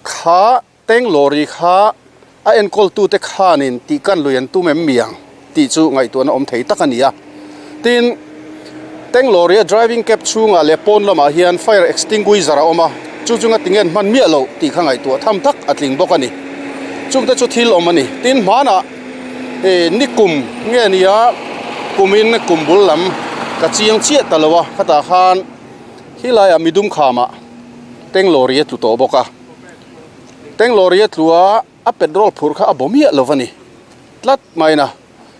kha Tank lorry kha a enkawltute khanin tih kan lui an tum em mi ang tih chu ngaihtuahna awm thei tak a ni a. Tin, tank lorry a driving cab chhungah leh pawn lamah hian fire extinguisher a awm a, chu chu ngati nge an hman miah loh tih kha ngaihtuah tham tak a tling bawk a ni. Chungte chu thil awm a ni. Tin, hmanah. Ih nikum nge nia kumin kum bul lam ka chiang chiah ta lo a khatah khan khilaiah midum khamah teng lawri a tlu tawh bawk a teng lawri a tlu a a petrol phurh kha a baw miah lo a ni tlat mai na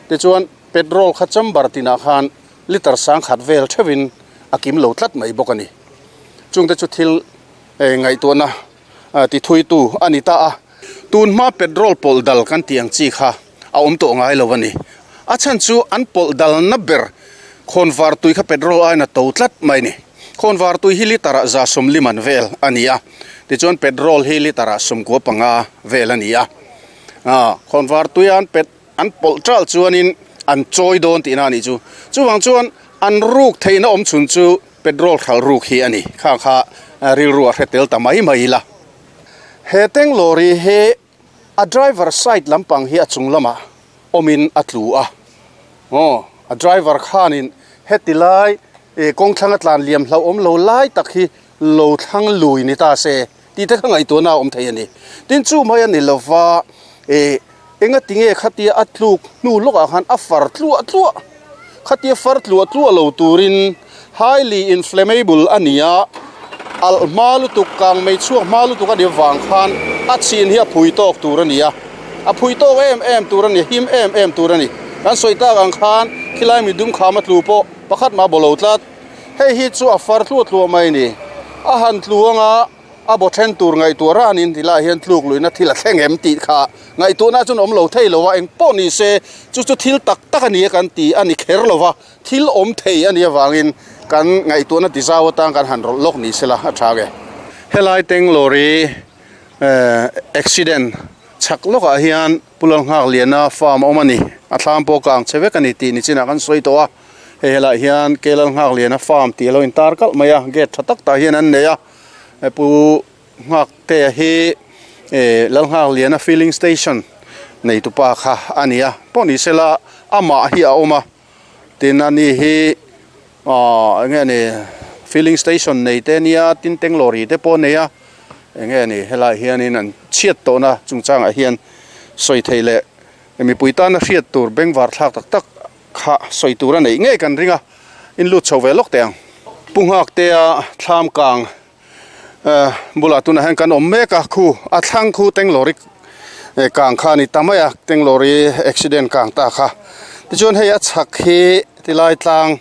tichuan petrol kha chamber tinah khan liter sangkhat vel theuhin a kim lo tlat mai bawk a ni chungte chu thil ngaihtuahna ti thuitu a ni ta a. Tun hma petrol pawlh dal kan tih ang chi kha a awm tawh ngai lo a ni. A chhan chu an pawlh dalna ber khawnvar tui kha petrol aiin a to tlat mai a ni. Khawnvar tui hi litre ah 150 man vel a ni a, tichuan petrol hi litre ah 95 vel a ni a. Khawnvar tui an pet an pawlh ṭalh chuanin an chawi dawn tihna a nih chu. Chuvang chuan an ruk theihna awm chhun chu Petrol hralh ruk hi a ni. Kha kha rilru a hre tel ta mai mai ila. He tank lorry hi a driver side lampang hi a chung lamah awmin a tlu a. Aw, a driver khanin heti lai kawng thlanga tlan liam hlauhawm lo lai tak hi lo thlang lui ni ta se tih te kha ngaihtuahna a awm thei a ni. Tin chu mai a ni lova ih enga tinge khatia a tluk hnu lawkah khan a far tluah tluah khatia far tluah tluah lo turin highly inflammable a ni a, alh hma lutuk kang mei chhuak hma lutuk a nih avang khan a chhin hi a phui tawk tur a ni a, a phui tawk em em tur a ni, him em em tur a ni. Kan sawi tak ang khan khilai midum kham a tlu pawh pakhat mah baw lo tlat. Hei hi chu a far tluah tluah mai a ni. A han tlu anga a baw then tur ngaihtuah ranin tilaiah hian tluk luihna thil a thleng em tih kha ngaihtuahna chuan awm lo thei lo a, eng pawh ni se chu chu thil tak tak a ni a kan ti a ni kher lo va, thil awm thei a nih avangin kan ngaihtuahna ti zau atang kan han rawlh lawk ni se la a tha nge. Helai Tenglawri accident chhak lawkah hian Pu Lalnghakliana farm a awm a ni, a thlam pawh kang chhe vek a ni tih nichinah kan sawi tawh a. Hei helaiah hian Kelal Nghakliana farm tih a lo intar kalh mai a, gate tha tak tah hian an nei a, Pu Nghaktea hi eh Lalnghakliana filling station neitupa kha a ni a, pawh ni sela amah hi a awm a, tin ani hi aw eng nge ni filling station nei te ania tin tank lorry te pawh a nei a, eng nge ni helaiah hianin an chhiat tawhna chungchangah hian sawi theih leh mipui tana hriat tur bengvar thlak tak tak. Kha sawi tur a neih ngei kan ring a, in lut chho ve lawk teh ang. Pu Nghaktea thlam kang bulah tunah hian kan awm mek a, khu a thlang khu Tenglawri kang kha a ni ta mai a, Tenglawri accident kang ta kha. Tichuan hei a chhak hi tilai tlang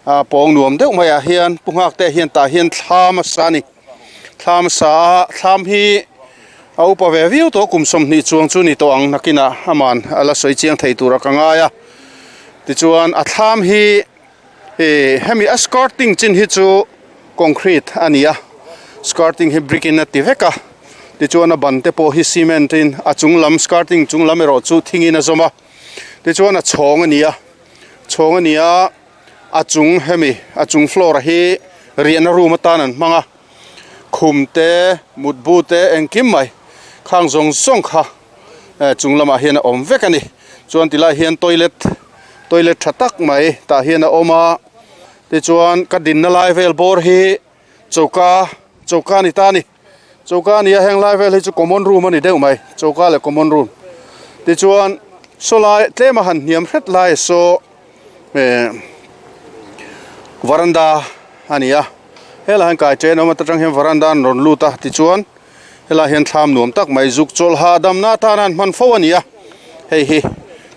pawng nuam deuh maiah hian Pu Nghaktea hian tah hian thlam a sa a ni. Thlam sa a, thlam hi a upa ve viau tawh kum 20 chuang chu ni tawh ang nakinah aman a la sawi chiang thei tura ka ngai a. Tichuan a thlam hi ih hemi a skirting chin hi chu concrete a ni a, skirting hi brick in a ti vek a, tichuan a ban te pawh hi cement in a chung lam skirting chung lam erawh chu thing in a zawm a, tichuan a chhawng a ni a, chhawng a ni a. A chung hemi a chung floor hi riahna room atan an hmang a khum te mutbu te engkim mai khang zawng zawng kha eh chung lamah hian a awm vek a ni chuan tilai hian toilet toilet tha tak mai tah hian a awm a tichuan ka dinna lai vel bawr hi choka choka a ni ta a ni choka a ni a heng lai vel hi chu common room a ni deuh mai choka leh common room tichuan saw lai tlem a han hniam hret lai saw eh varanda a ni a helaiah hian kai chen a awm a ta tang hian varanda an rawn lut a tichuan helaiah hian thlam nuam tak mai zuk chawlh hahdamna atana an hman fo a ni a hei hi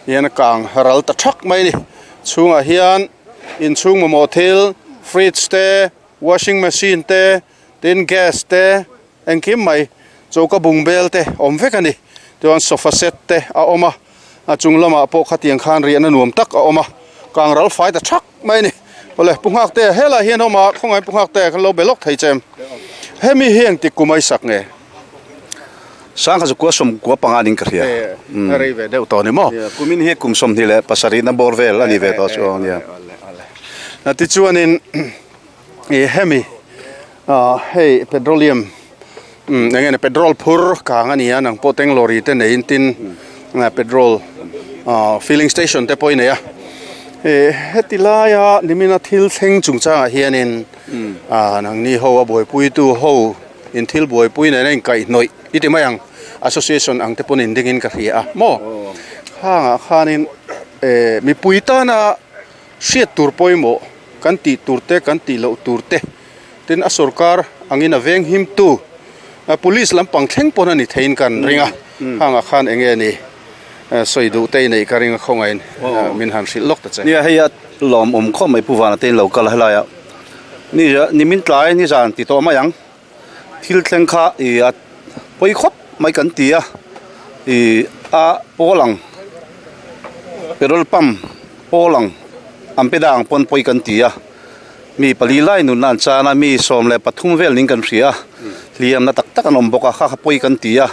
hian a kang ral ta thak mai a ni chhungah hian inchhung mamawh thil fridge te washing machine te tin gas te Engkim mai choka bung bel te awm vek a ni. Chuan sofa set te a awm a, a chung lamah pawh khatiang khan riahna nuam tak a awm a, kang ral fai ta thak mai a ni. Awle Pu Nghaktea helaiah hian a awm a, khawngaih Pu Nghaktea khan lo be lawk thei che em? Hemi hi engtik kum a i sak nge? Sangha chu kua 15 niin ka hria. A rei ve deuh tawh a ni maw? Kumin hi kum 27 na bawr vel a ni ve tawh chu a nia. Tichuanin ih hemi. Ah hei petroleum umm eng nge ni petrol phur kang a ni a nang pawh tank lorry te neiin tin petrol ah filling station te pawh i nei a ih heti laia nimina thil thleng chungchangah hianin ah nangni ho a buaipuitu ho in thil buaipui nena inkaihhnawih i ti mai ang association ang te pawn in dingin ka hria a maw. Hangah khanin mipui tana hriat tur pawimawh kan tih tur te kan tih loh tur te tin a sorkar angin a veng him tu police lampang thleng pawn a ni theiin kan ring a hangah khan eng nge ni sawi duh te i neih ka ring a khawngaihin min han hrilh lawk ta che. Nia hei a lawmawm khawp mai Pu Vana te in lo kal a helai ah ni nimin tlai nizan ti tawh mai ang. Thil thleng kha ih a pawi khawp mai kan ti a ih a pawl ang petrol pump pawl ang an pe dang pawn pawi kan ti a mi pali lai nunna an chan a mi 13 vel ning kan hria a hliamna tak tak an awm bawk a kha kha pawi kan ti a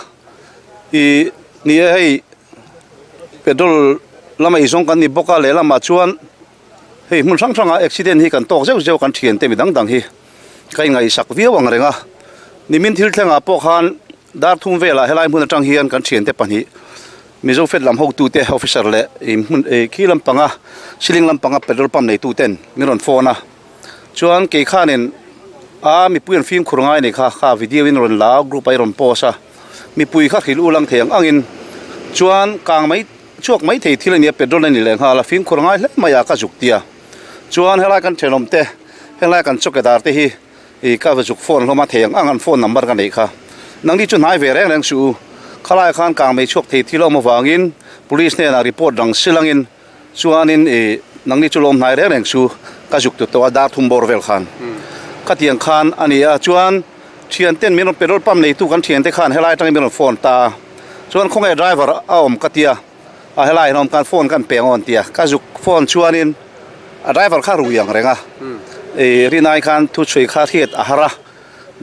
ih ni e hei petrol lama eizawng kan ni bawk a lehlamah chuan hei hmun hrang hrangah accident hi kan tawk zeuh zeuh kan thiante mi dang dang hi. Ka ingaihsak viau ang reng a, nimin thil thlengah pawh khan dar thum velah helai hmun atang hian kan thiante pahnih Mizo Fed lam hotute officer leh hmun khi lampanga ceiling lampanga petrol pump neitu ten min rawn phone a, chuan kei khanin a mipui an fimkhur ngai nei kha kha video in rawn la a group ah i rawn post a, mipui kha hrilh u lang thei ang angin chuan kang mai chhuak mai thei thil a nia petrol a ni leh nghal a fimkhur ngai hle mai a ka zuk tia. Chuan helai kan thenawm te helai kan chawkedar te hi ih ka va zuk phone hlawm a thei ang ang an phone number ka neih kha. Nangni chu hnai ve reng reng suh u. Khalai khan kang mei chhuak thei thil a awm avangin police hnenah report rang silangin chuanin ih nangni chu lawm hnai reng reng su ka zuk tut tawh a dar thum bawr vel khan. Khatiang khan a ni a chuan thianten min rawn petrol pump neitu kan thiante khan helai atangin min rawn phone ta a chuan khawnge driver a awm ka tia. A helai hian awm khan phone kan pe ang aw an ti a, ka zuk phone chuanin a driver kha rui ang reng a, ih rinai khan thu chhui kha hriat a har a,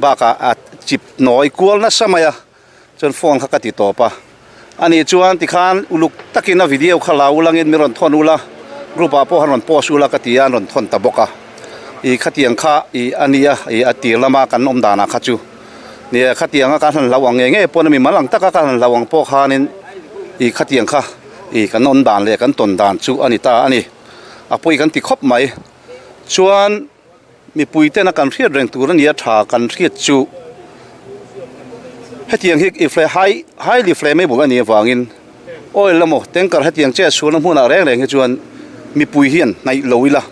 bakah a chip nawi kual nasa mai a, chuan phone kha ka ti tawp a, ani chuan tikhan uluk takin a video kha la ulangin min rawn thawn ula, group ah pawh han rawn post ula ka ti a, an rawn thawn ta bawk a, ih khatiang kha ih a nia ih a tir lama kan awm danah kha chu. Nia khatianga kan han hlau ang nge nge pawn a mi mal ang taka kan han hlau ang pawh khanin ih khatiang kha ih kan awm dan leh kan tawn dan chu a ni ta a ni. A pawi kan ti khawp mai. Chuan mipui tena kan hriat reng tur a nia tha kan hriat chu hetiang hi ih high highly flammable a nih avangin oil emaw tanker hetiang che chhuahna hmunah reng reng hi chuan mipui hian hnaih lo ila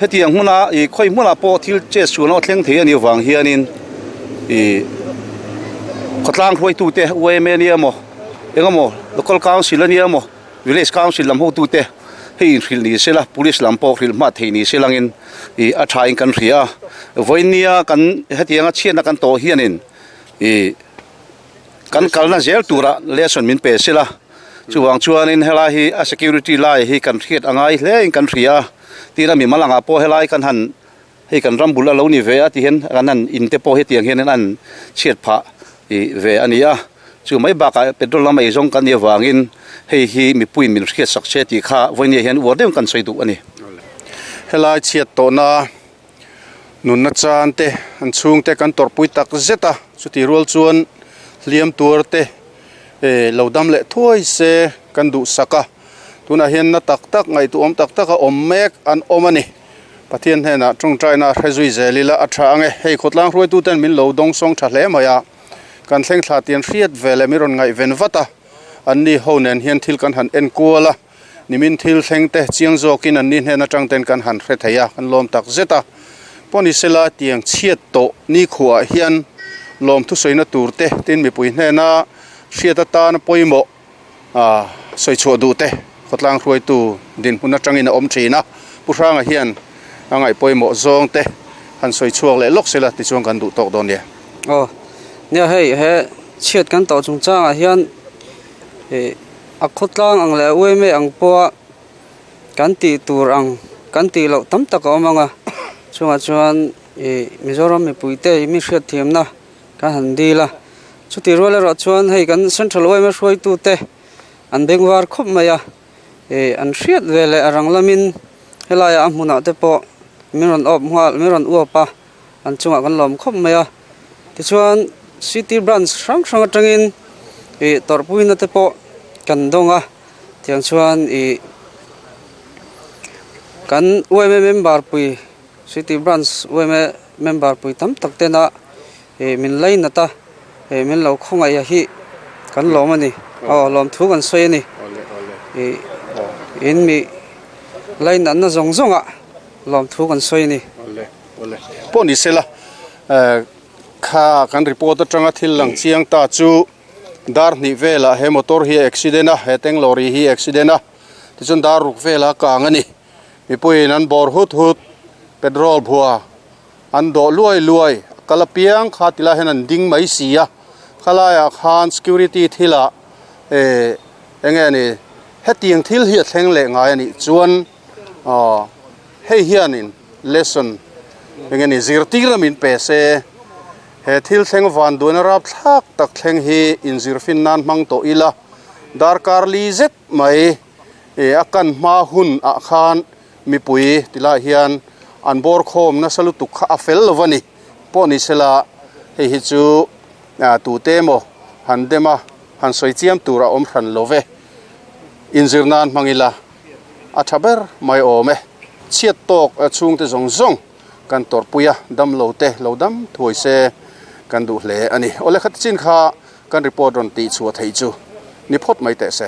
hetiang hmuna ih khawi hmunah pawh thil che chhuahna aw thleng thei a nih avang hianin ih khawtlang hruaitute yma ania emaw eng emaw local council ania emaw village council lam hotute hei inhrilh ni sela police lam pawh hrilh hma theih ni selangin ih a thain kan hria a vawinia kan hetianga chhiatna kan tawh hianin ih. Kan kalna zel tura lesson min pe sila, chuvang chuanin helai hi a security lai hi kan hriat a ngai hle in kan hria a, tin a mimal angah pawh helai kan han hei kan ram bul a lo ni ve a ti hian kan han in te pawh hetiang hian an chhiat phah ih ve a ni a, chu mai bakah petrol lam eizawng kan nih avangin hei hi mipuiin min hriat sak che tih kha vawinia hian uar deuhin kan sawi duh a ni. Helai chhiat tawhna Nunna chan te, an chhungte kan tawrhpui tak zet a, chutih rual chuan hliam tuar te lo dam leh thuai se kan duhsak a, tunah hian na tak tak ngaihtuahawm tak tak a awm mek an awm a ni. Pathian hnenah tawngtaina hre zui zel ila a tha ang e, hei khawtlang hruaituten min lo dawngsawng tha hle mai a, kan thleng thla tian hriat ve leh min rawn ngaihven vat a, anni ho nen hian thil kan han enkual a. Nimin thil thleng te chiang zawkin an ni hnen atang ten kan han hre thei a, kan lawm tak zet a. Pawnisela tiang chhiat tawh nikhuaah hian lawm thusawina tur te tin mipui hnena hriat atana pawimawh sawi chhuah duh te khawtlang hruaitu dinhmun atangin a awm thin a. Pu Hranga hian a ngaih pawimawh zawng te han sawi chhuak leh lawk sela tichuan kan duh tawk dawn nia. Aw, nia hei he chhiat kan tawh chungchangah hian ih. A khawtlang ang leh a uaime ang pawha kan tih tur ang kan tih loh tam tak a awm ang a chungah chuan ih Mizoram mipuite ih mi hriatthiamna kan han dil a chutih rual erawh chuan hei kan central uaime hruaitute an bengvar khawp mai a ih an hriat ve leh a rang lamin helaiah a hmunah te pawh min rawn awp nghal min rawn uap a an chungah kan lawm khawp mai a tichuan city branch hrang hrang atangin ih tawrhpuina te pawh kan dawng a tiang chuan ih kan yma member pui city branch yma member pui tam tak tena ih min lainat a ih min lo khawngaih a hi kan lawm a ni aw lawmthu kan sawi a ni. Ih in mi lainatna zawng zawngah lawmthu kan sawi a ni. Awle awle pawh ni sela eh kha kan report atanga thil lang chiang ta chu dar hnih velah he motor hi a accident a he tank lorry hi a accident a tichuan dar ruk velah a kang a ni mipuiin an bawr hut hut petrol bua an dawh luai luai kal apiang kha tilai hian an ding mai si a khalaiah khan security thilah eh eng nge ni hetiang thil hi a thleng leh ngai a nih chuan aw hei hianin lesson eng nge ni zirtir a min pe se he thil thleng van duaina rapthlak tak thleng hi inzirfin nan hmang tawh ila darkar li zet mai eh a kan hma hun ah khan Mipui ti lai hian an bawr khawm nasa lutuk kha a fel lo a ni. Pawh ni sela hei hi chu tute emaw han dem a, han sawi chiam tur a awm hran lo ve. Inzir nan hmang ila a tha ber mai awm e. Chhiat tawk chhungte zawng zawng kan tawrhpui a, damlo te lo dam thuai se kan duh hle a ni. Awle khati chin kha kan report rawn tih chhuah theih chu ni phawt mai teh se.